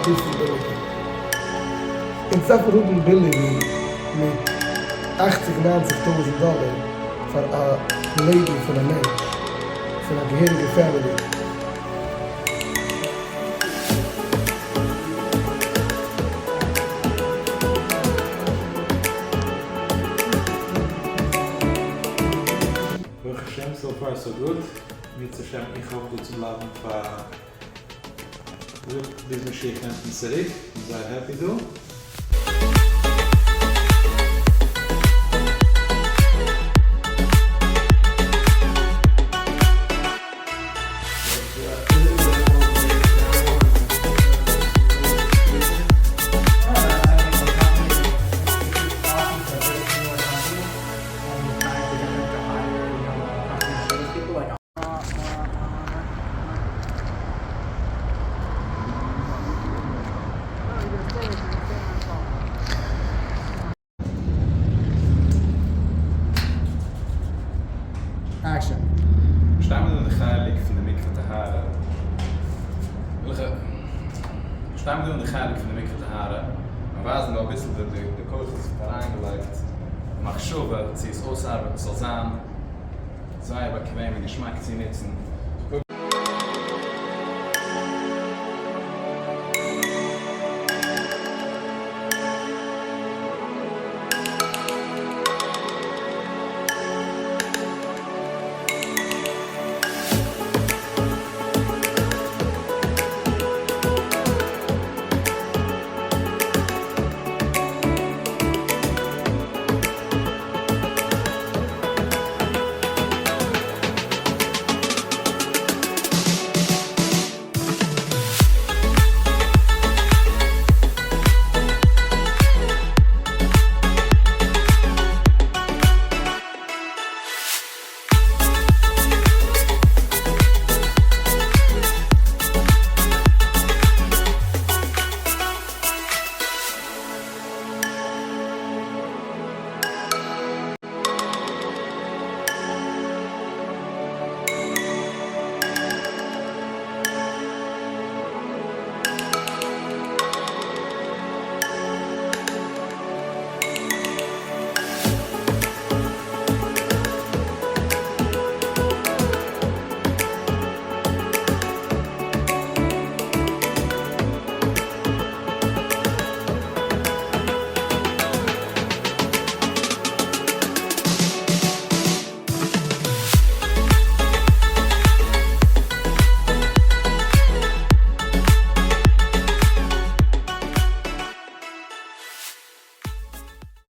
אביסל ביליגער. אונז דארף מיר האבן ביליג מיט אכציג ניינציג טויזענט דאלער פאר א לעבן פון א מענטש פון א געהעריגע family. ברוך השם so far so good, אם ירצה השם איך האף דא צו בלייבן פאר ביז משיח נעמט אונז צוריק, כ'בין זייער happy דא. שטייען מיר דא אין די חלק פון די מקווה טהרה, וועלכע שטייען מיר דא אין די חלק פון די מקווה טהרה, מיר ווייזן דא אביסל די די כוחות וואס האט אריינגעלייגט מחשבה צו עס אויסארבעטן ס'זאל זיין זייער באקוועם און געשמאק צו נוצן.